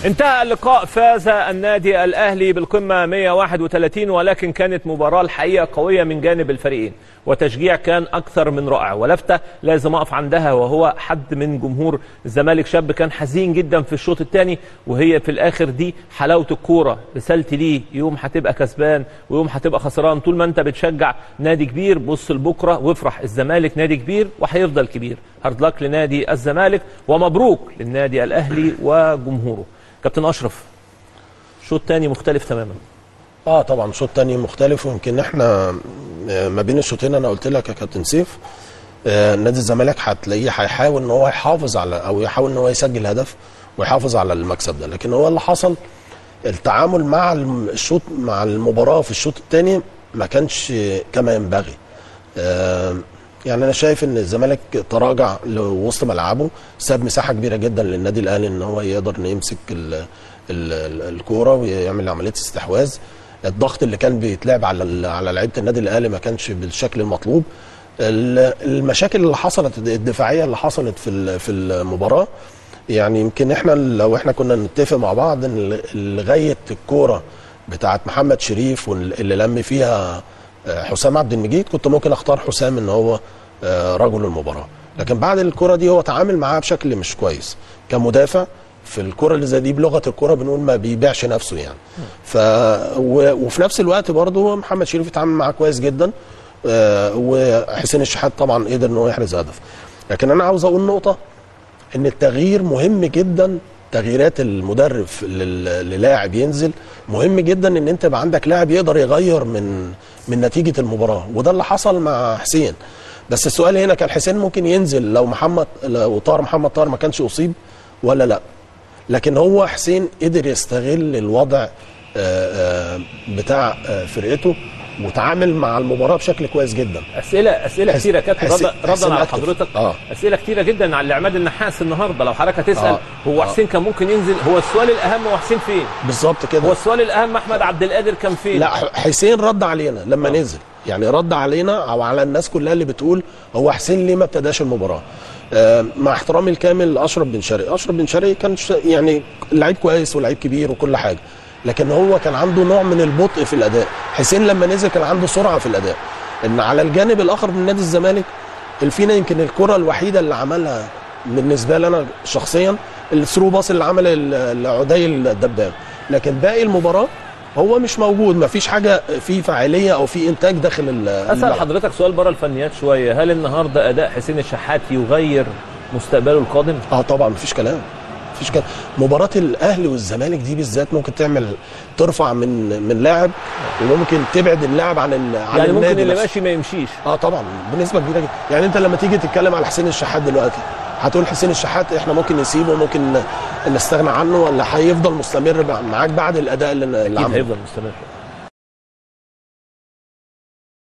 انتهى اللقاء، فاز النادي الأهلي بالقمة 131، ولكن كانت مباراة الحقيقة قوية من جانب الفريقين، وتشجيع كان أكثر من رائع، ولفتة لازم أقف عندها وهو حد من جمهور الزمالك، شاب كان حزين جدا في الشوط الثاني، وهي في الآخر دي حلاوة الكورة. رسالتي ليه، يوم هتبقى كسبان ويوم هتبقى خسران، طول ما أنت بتشجع نادي كبير بص لبكرة وافرح، الزمالك نادي كبير وهيفضل كبير. hard luck لنادي الزمالك ومبروك للنادي الأهلي وجمهوره. كابتن اشرف، شوط تاني مختلف تماما. طبعا شوط تاني مختلف، ويمكن احنا ما بين الشوطين انا قلت لك يا كابتن سيف، نادي الزمالك هتلاقيه هيحاول ان هو يحافظ على، او يحاول ان هو يسجل هدف ويحافظ على المكسب ده، لكن هو اللي حصل التعامل مع الشوط مع المباراة في الشوط الثاني ما كانش كما ينبغي. يعني انا شايف ان الزمالك تراجع لوسط ملعبه، ساب مساحة كبيرة جدا للنادي الاهلي ان هو يقدر ان يمسك الكورة ويعمل عملية استحواذ. الضغط اللي كان بيتلعب على لعيبة النادي الاهلي ما كانش بالشكل المطلوب. المشاكل اللي حصلت الدفاعية اللي حصلت في المباراة، يعني يمكن احنا لو احنا كنا نتفق مع بعض ان لغاية الكورة بتاعه محمد شريف واللي لم فيها حسام عبد المجيد، كنت ممكن اختار حسام ان هو رجل المباراة، لكن بعد الكره دي هو تعامل معاها بشكل مش كويس كمدافع. في الكره اللي زي دي بلغه الكره بنقول ما بيبيعش نفسه يعني. وفي نفس الوقت برضه محمد شريف اتعامل معاه كويس جدا، وحسين الشحات طبعا قدر ان هو يحرز هدف. لكن انا عاوز اقول نقطة، ان التغيير مهم جدا، تغييرات المدرب للاعب ينزل مهم جدا، ان انت يبقى عندك لاعب يقدر يغير من نتيجة المباراة، وده اللي حصل مع حسين. بس السؤال هنا، كان حسين ممكن ينزل لو محمد طاهر ما كانش اصيب ولا لا؟ لكن هو حسين قدر يستغل الوضع بتاع فرقته وتعامل مع المباراة بشكل كويس جدا. اسئلة كثيرة كابتن، ردا على حضرتك. اسئلة كثيرة جدا على عماد النحاس النهارده، لو حضرتك هتسال هو حسين كان ممكن ينزل، هو السؤال الاهم هو حسين فين؟ بالظبط كده، هو السؤال الاهم احمد عبد القادر كان فين؟ لا، حسين رد علينا لما نزل، يعني رد علينا او على الناس كلها اللي بتقول هو حسين ليه ما ابتداش المباراة. مع احترامي الكامل لاشرف بن شرقي، اشرف بن شرقي كان يعني لعيب كويس ولعيب كبير وكل حاجة، لكن هو كان عنده نوع من البطء في الاداء. حسين لما نزل كان عنده سرعة في الاداء. ان على الجانب الاخر من نادي الزمالك، الفينا يمكن الكره الوحيدة اللي عملها بالنسبة لي انا شخصيا ال through pass اللي عمل لعدي الدباب، لكن باقي المباراة هو مش موجود، ما فيش حاجة في فاعلية او في انتاج داخل. اسال حضرتك سؤال بره الفنيات شوية، هل النهارده اداء حسين الشحات يغير مستقبله القادم؟ طبعا مفيش كلام، مفيش كلام. مباراة الاهلي والزمالك دي بالذات ممكن تعمل ترفع من لاعب، وممكن تبعد اللاعب عن يعني النادي، ممكن اللي ماشي ما يمشيش. طبعا بنسبة كبيرة جدا. يعني انت لما تيجي تتكلم على حسين الشحات دلوقتي هتقول حسين الشحات احنا ممكن نسيبه، ممكن نستغنى عنه، ولا هيفضل مستمر معاك بعد الاداء اللي عمله؟ اكيد هيفضل مستمر.